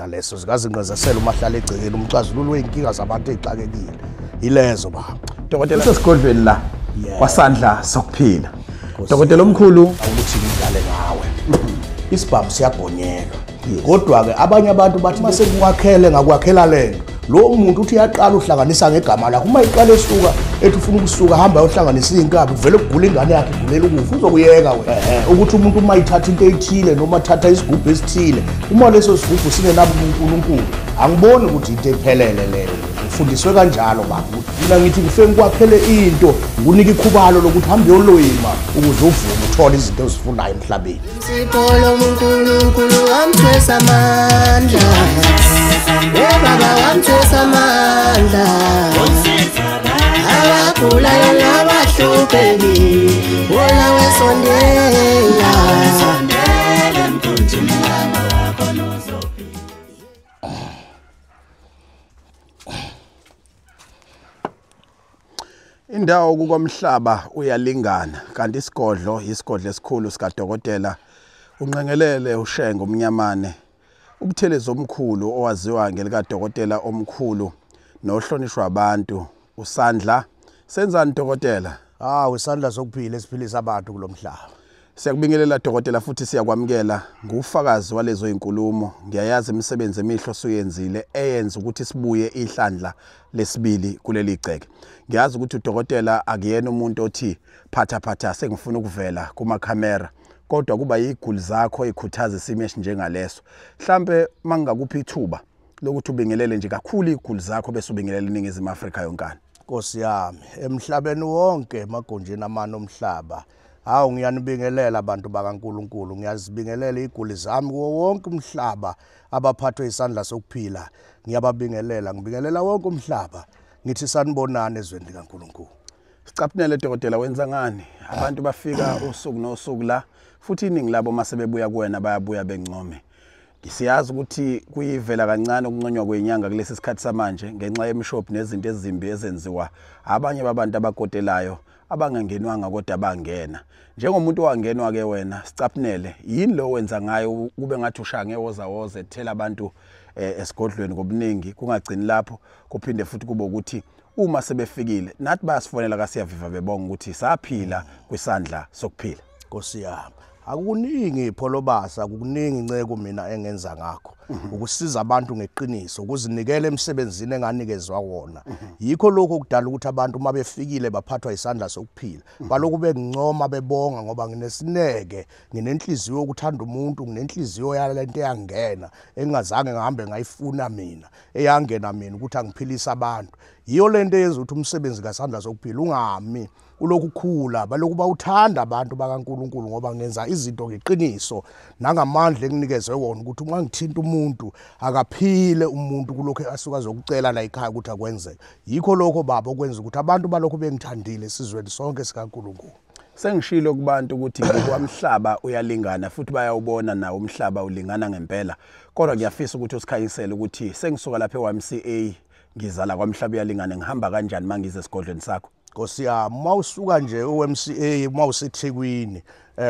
Leso zikazinqezesela umahlala egcekeni umxazululo wey'nkinga zabantu ey'xakekile yilezo baba. Dokotela, sesigodlweni la kwasandla sokuphila. Dokotela omkhulu, ukuthi ngidlale ngawe. Isibhamu siyagonyelwa. Kodwa-ke abanye abantu bathi mase ngikwakhele ngakwakhela lento. Lo muntu uthi uyaqala uhlanganisa ngegama lakho. Uma iqala esuka ethi ufuna ukusuka hamba ayohlanganisa iy'nkabi kuvele kugula ingane yakhe igulela ukufa uzokuyeka wena. Ukuthi umuntu uma ethatha into ethile noma athatha isigubhu esithile, uma leso sigubhu singenabo uNkulunkulu, angiboni ukuthi into ephelele leyo. Ufundiswe kanjalo baba. Mina ngithi ngifike ngikwakhele into, ngikunike ikhubalo lokuthi hambe uyolima ukuze uvume uthole izinto ozifunayo emhlabeni. Sipolo uNkulunkulu wamthwesa amandla. Baba wamthwesa amandla. Abagulayo nabahluphekile, wona wesondela. Indawo kukomhlaba uyalingana kanti isigodlo isigodlo esikhulu sikaDokotela uNqengelele uShenge Umnyamane, uButhelezi omkhulu owaziwa ngelikaDokotela omkhulu nohlonishwa abantu. Usandla senzani dokotela? Isandla sokuphila esiphilisa abantu kulomhlaba. Siyakubingelela dokotela futhi siyakwamukela. Ngufakazi walezo inkulumo, ngiyayazi imisebenzi emihle osuyenzile eyenza ukuthi sibuye ihlandla lesibili kuleli gceke. Ngiyazi ukuthi udokotela akuyena umuntu othi phatha phatha sengifuna ukuvela kumakhamera, kodwa kuba yiguli zakho ekhuthaza isimo esinjengaleso. Mhlambe mangingakuphi ithuba lokuthi ubingelele nje kakhulu iguli zakho bese ubingelela iNingizimu Afrika yonkana. Nkosi yami, emhlabeni wonke emagunjini amane omhlaba, hawu ngiyanibingelela abantu bakaNkulunkulu, ngiyazibingelela iguli zami kuwo wonke umhlaba abaphathwe isandla sokuphila, ngiyababingelela, ngibingelela wonke umhlaba, ngithi sanibonani ezweni likaNkulunkulu. Sicaphunele dokotela, wenza ngani? Abantu bafika usuku nosuku la, futhi iningi labo mase bebuya kuwena bayabuya bencome. Siyazi ukuthi kuyivela kancane ukunconywa kwenyanga kulesi sikhathi samanje ngenxa yemishophi nezinto ezimbi ezenziwa abanye babantu abakotelayo abangangenwanga kodwa bangena. Njengomuntu owangenwa ke wena, sicaphunele, yini lo wenza ngayo kube ngathi ushaya ngewoza woza ethela abantu esigodlweni ngobuningi, kungagcini lapho kuphinde futhi kube ukuthi uma sebefikile nathi bayasifonela kaSiyaviva bebonga ukuthi saphila kwisandla sokuphila. Nkosi yami, akukuningi pholobasa, akukuningi inceko mina engenza ngakho ukusiza abantu ngeqiniso, ukuzinikela emsebenzini enganikezwa wona. Yikho lokho okudala ukuthi abantu uma befikile baphathwa isandla sokuphila, balokhu bengincoma bebonga ngoba nginesineke, nginenhliziyo yokuthanda umuntu, nginenhliziyo yalento eyangena engingazange ngihambe ngayifuna mina, eyangena mina ukuthi angiphilise abantu. Yiyo lento eyenza ukuthi umsebenzi kasandla sokuphila ungami, ulokhu ukhula, balokhu bawuthanda abantu bakaNkulunkulu ngoba ngenza izinto ngeqiniso nangamandla enginikezwe wona ukuthi uma ngithinta umuntu akaphile umuntu kulokhu asuka azokucela la ekhaya ukuthi akwenzeke. Yikho lokho baba okwenza ukuthi abantu balokhu bengithandile esizweni sonke sikaNkulunkulu. Sengishilo kubantu ukuthi ngokwamhlaba uyalingana futhi bayawubona nawo umhlaba ulingana ngempela, kodwa ngiyafisa ukuthi usikhanyisele ukuthi sengisuka lapha e-YMCA ngizala kwamhlaba uyalingana, ngihamba kanjani mangize esigodlweni sakho? Nkosi yami, uma usuka nje e-YMCA, uma useThekwini,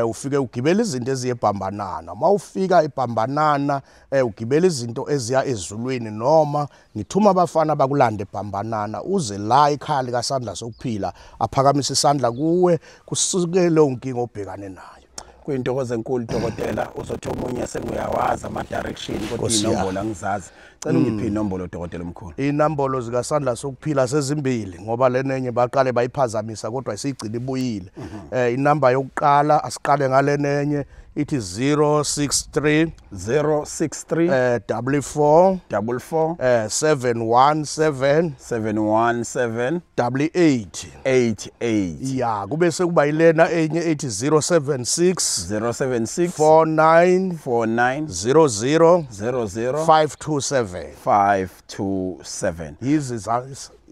ufike ugibela izinto eziya eBhambanana. Uma ufika eBhambanana, ugibela izinto eziya ezulwini, noma ngithuma abafana bakulanda eBhambanana uze la ekhaya likasandla sokuphila, aphakamise isandla kuwe kusuke leyo nkinga obhekane nayo. Kuyintokozo enkulu dokotela, uzothi omunye senguyawazi ama-direction kodwa inombolo angizazi. Cela ungiphe inombolo dokotela omkhulu. Inombolo zikasandla sokuphila sezimbili ngoba lenenye baqale bayiphazamisa kodwa isiyigcina ibuyile. Inamba yokuqala asiqale ngalenenye ithi 063 063 44 44 717 717 88 88. Ya, kube sekuba yilena enye ethi 076 076 49 49 00 00 527. 527. Yizi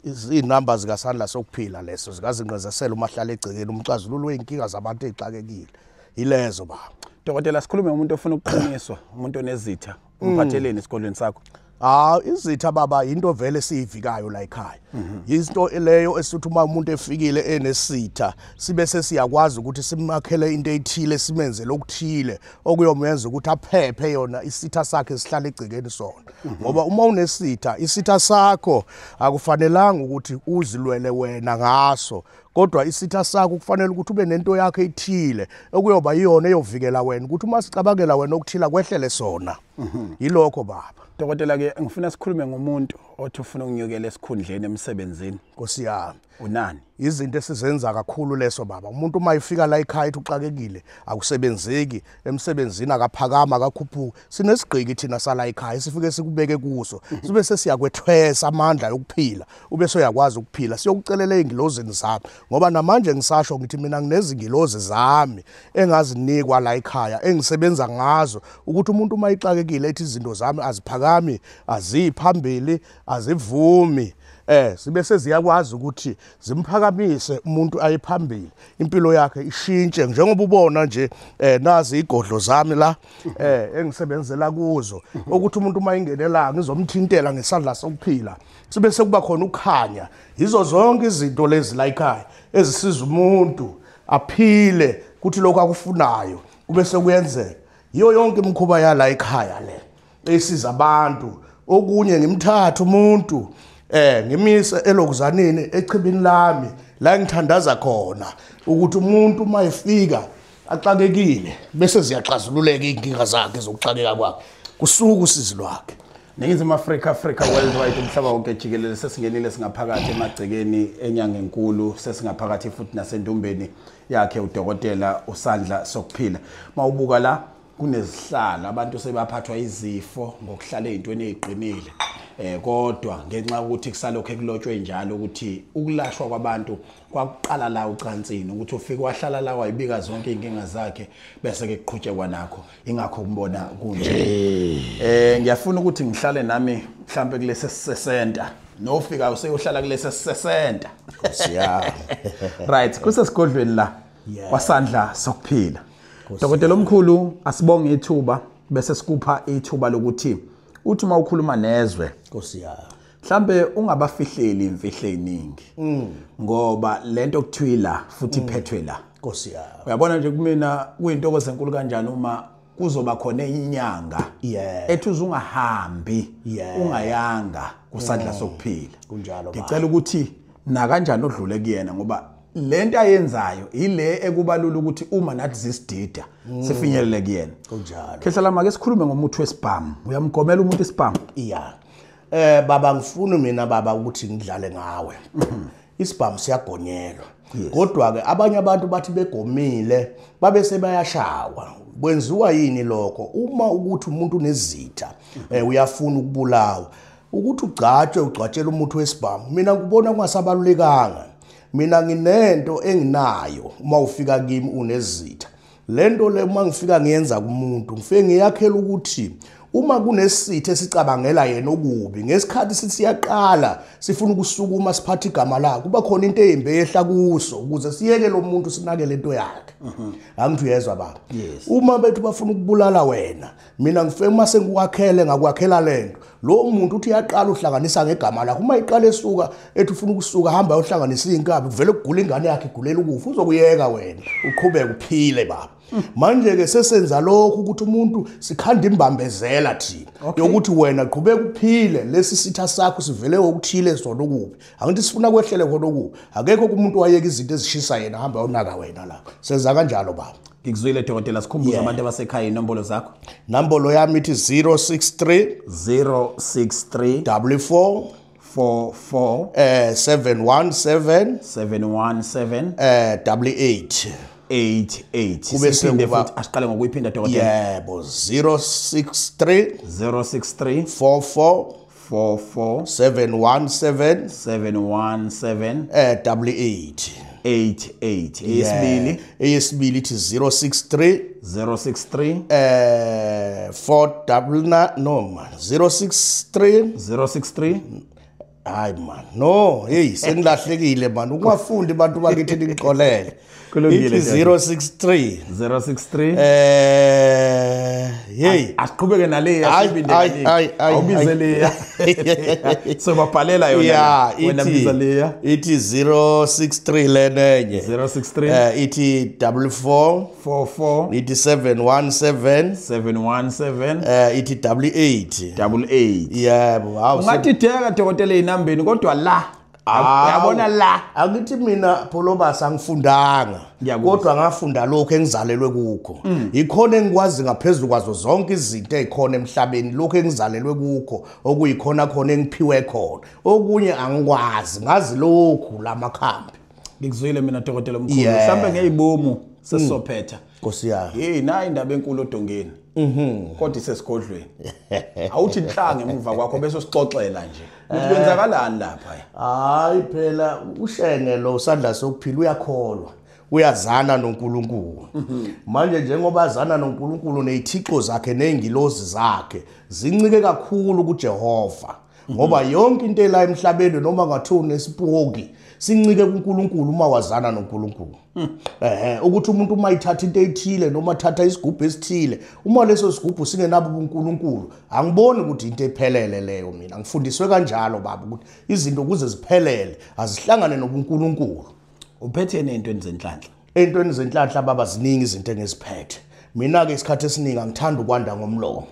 izinamba zikasandla sokuphila leso zikazinqezesela umahlala egcekeni umxazululo wey'nkinga zabantu ey'xakekile yilezo baba. Dokotela, sikhulume ngomuntu ofuna ukuqiniswa, umuntu onezitha, umphatheleni esigodlweni sakho? Izitha baba into vele siyivikayo la ekhaya. Izinto leyo esithi uma umuntu efikile enesitha sibe sesiyakwazi ukuthi simakhele into ethile, simenzele okuthile okuyomenza ukuthi aphephe yona isitha sakhe sihlale egcekeni sona. Ngoba uma unesitha, isitha sakho akufanelanga ukuthi uzilwele wena ngaso, kodwa isitha sakho kufanele ukuthi ube nento yakhe ethile okuyoba iyona eyovikela wena ukuthi uma sicabangela wena okuthila kwehlele sona. Yilokho baba. Dokotela ke ngifuna sikhulume ngomuntu othi ufuna ukunyukela esikhundleni emsebenzini. Nkosi yami. Unani? Izinto esizenza kakhulu leso baba. Umuntu uma efika la ekhaya ethi uxakekile, akusebenzeki emsebenzini, akaphakama, akakhuphuka. Sinesigqiki thina sala ekhaya sifike sikubeke kuso. Sibe sesiyakwethwesa amandla yokuphila, ube soyakwazi ukuphila. Siyokucelela ezingilozini zami, ngoba namanje ngisasho ngithi mina nginezingilozi zami engazinikwa la ekhaya engisebenza ngazo ukuthi umuntu uma ixakekile ethi izinto zami aziphakami, aziphambili, azivumi. Sibe seziyakwazi ukuthi zimphakamise umuntu ayephambili, impilo yakhe ishintshe. Njengoba ubona nje nazi igodlo zami la engisebenzela kuzo, ukuthi umuntu uma ingenela ngizomthintela ngesandla sokuphila, sibe sekuba khona ukukhanya. Yizo zonke izinto lezi la ekhaya ezisiza umuntu aphile kuthi lokho akufunayo kube sekuyenzeka. Yiyo yonke imikhuba yala ekhaya le esiza abantu. Okunye ngimthatha umuntu ngimise elokuzanini echibini lami la ngithandaza khona ukuthi umuntu uma efika axakekile bese ziyaxazululeka inkinga zakhe zokuxakeka kwakhe, kusuka usizi lwakhe. Ningizimu Afrika, Africa worldwide, umhlaba wonke jikelele, sesingenile singaphakathi emagcekeni enyanga enkulu, sesingaphakathi futhi nasendumbeni yakhe udokotela uSandla Sokuphila. Mawubuka la kunezihlalo, abantu sebaphathwa izifo ngokuhlala ezintweni eziqinile. Kodwa ngenxa yokuthi kusalokho ekulotshwe njalo ukuthi ukulashwa kwabantu kwakuqala la ucansini, ukuthi ufike wahlala la wayibika zonke inkinga zakhe bese ke kuqhutshekwa nakho, ingakho kumbona kunje. Ngiyafuna ukuthi ngihlale nami mhlambe kulesi sesenta, nofika useyohlala kulesi sesenta. Yeah. Right, kusesigodlweni la kwaSandla Sokuphila. Dokotela omkhulu, asibonge ithuba bese sikupha ithuba lokuthi uthi uma ukhuluma nezwe, Nkosi yami, mhlambe ungabafihleli imfihlo eziningi, ngoba lento okuthiwa la futhi iphethwe la. Nkosi yami, uyabona nje kumina kuyintokozo enkulu kanjani uma kuzoba khona inyanga ethi uzungahambi ungayanga kuSandla Sokuphila. Kunjalo. Ngicela ukuthi na kanjani odlule kuyena, ngoba lento ayenzayo ile ekubalula ukuthi uma nathi zisidida sifinyelele kuyena. Kunjalo. Khehla lami, ake sikhulume ngomuthi wesibhamu. Uyamgomela umuntu isibhamu? Yeah. Baba, ngifuna mina baba ukuthi ngidlale ngawe. Isibhamu siyagonyelwa. Kodwa ke abanye abantu bathi begomile babe sebayashawa. Kwenziwa yini lokho? Uma ukuthi umuntu unezitha, uyafuna ukubulawa, ukuthi ugcatshwe ugcatshela umuthi wesibhamu, mina ngibona kungasabalulekanga. Mina nginento enginayo uma ufika kimi unezitha. Lento le uma ngifika ngiyenza kumuntu, ngifike ngiyakhela ukuthi uma kunesitha esicabangela yena okubi, ngesikhathi sithi siyaqala sifuna ukusukuma siphathe igama lakhe, kuba khona into embi eyehla kuso ukuze siyeke lo muntu sinake lento yakhe. Angithi uyezwa baba? Uma bethu bafuna ukubulala wena, mina ngifike uma sengikwakhele ngakwakhela lento, lo muntu uthi uyaqala uhlanganisa ngegama lakhe. Uma iqala esuka ethi ufuna ukusuka hamba ayohlanganisa inkabi, kuvele kugula ingane yakhe igulela ukufa, uzokuyeka wena uqhubeke uphile baba. Manje ke sesenza lokhu ukuthi umuntu sikhanda imbambezela thina yokuthi wena qhubeka uphile, lesi sitha sakho sivele okuthile sona okubi. Angithi sifuna kwehlele khona okubi. Akekho kumuntu wayeka izinto ezishisa yena hamba ayonaka wena lapha. Senza kanjalo baba. Ngikuzwile dokotela, sikhumbuze abantu abasekhaya inombolo zakho. Nombolo yami ithi 063 063 44 44 717 717 88 88. Kube Siphinde sekuba- futhi asiqale ngokuyiphinda dokotela. Yebo, 063 063 44 44 717 717 88. 88. Eyesibili eyesibili ithi 063 063 499 no man 063 063 hayi man no hey sengilahlekile man ungafundi bantu bakithi ningixolele. Kulungile, Ithi Dada. 063 063 Hey, asiqhubeke nale yasibinde awubize leya. So babhalela yona wena biza leya. Ithi 063 lenenye. 063 ithi 44 44 ithi 717 717 ithi 88 88. Yebo, hawu ungathi deka dokotela inambeni kodwa la uyabona la angithi mina Pholobas angifundanga kodwa ngafunda lokho engizalelwe kukho. Ikhona engikwazi ngaphezulu kwazo zonke izinto ezikhona emhlabeni, lokho engizalelwe kukho okuyikhona khona engiphiwe khona, okunye angikwazi, ngazi lokhu lamakhambi. Ngikuzwile mina dokotela omkhulu. Mhlawumbe ngeyibomu sesizophetha. Nkosi yami. Hey, nayi indaba enkulu odongeni. Kodwa isesigodlweni. Awuthi inhlange emuva kwakho bese usixoxela nje. Ukuthi kwenzakalani lapha? Hayi phela uShenge lo sandla sokuphila uyakholwa. Uyazana noNkulunkulu. Manje njengoba azana noNkulunkulu nezithixo zakhe nezingilozi zakhe zincike kakhulu kuJehova. Ngoba yonke into ela emhlabeni noma ngathiwa unesipoki sincike kuNkulunkulu uma wazana noNkulunkulu. Ukuthi umuntu uma ithatha into ethile noma thatha isigubhu esithile, uma leso sigubhu singenabo uNkulunkulu, angiboni ukuthi into ephelele leyo. Mina ngifundiswe kanjalo baba ukuthi izinto kuze ziphelele azihlangane nobuNkulunkulu. Uphethe nento zenhlanhla? Entweni zenhlanhla baba ziningi izinto engiziphethe. Mina ke isikhathi esiningi angithanda ukwanda ngomlomo.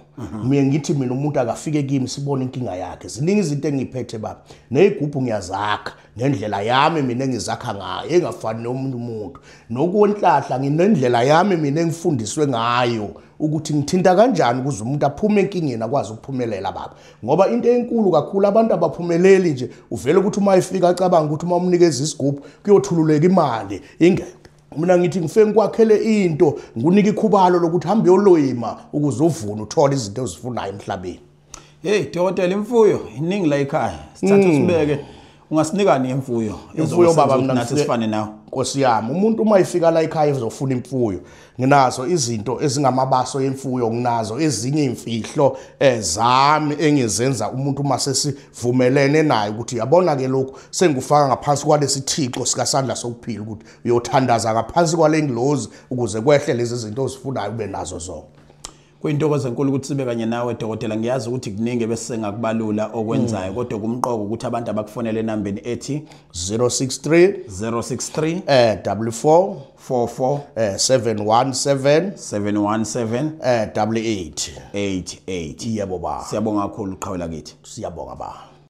Mina ngithi mina umuntu akafike kimi sibone inkinga yakhe. Ziningi izinto engiphethe baba. Nezigubhu ngiyazakha ngendlela yami mina engizakha ngayo engafani nomunye umuntu. Nokuwenhlahla nginendlela yami mina engifundiswe ngayo ukuthi ngithinta kanjani ukuze umuntu aphume enkingeni akwazi ukuphumelela baba. Ngoba into enkulu kakhulu abantu abaphumeleli nje uvele ukuthi uma efika acabanga ukuthi uma umnikeza isigubhu kuyothululeka imali ingekho. Mina ngithi ngifike ngikwakhele into ngikunike ikhubalo lokuthi hambe uyoloyima ukuze uvune uthole izinto ozifunayo emhlabeni. Hey dokotela, imfuyo iningi la ekhaya, sithatha sibeke. Ungasinikani imfuyo? Imfuyo baba mina nathi sifane nawe. Nkosi yami, umuntu uma ifika la ekhaya ezofuna imfuyo, nginazo izinto ezingamabaso yemfuyo, nginazo ezinye imfihlo zami engizenza umuntu uma sesivumelene naye ukuthi yabona ke lokhu sengufaka ngaphansi kwalesithixo sikasandla sokuphila ukuthi uyothandaza ngaphansi kwale ngilozi ukuze kwehle lezi zinto ozifunayo ube nazo zonke. Kuyintokozo enkulu ukuthi sibe kanye nawe dokotela. Ngiyazi ukuthi kuningi bese sengakubalula okwenzayo, kodwa kumqoka ukuthi abantu abakufonele enambeni ethi 063 063 44 44 717 717 88 88. Yebo ba. Siyabonga kakhulu qhawe lakithi. Siyabonga ba.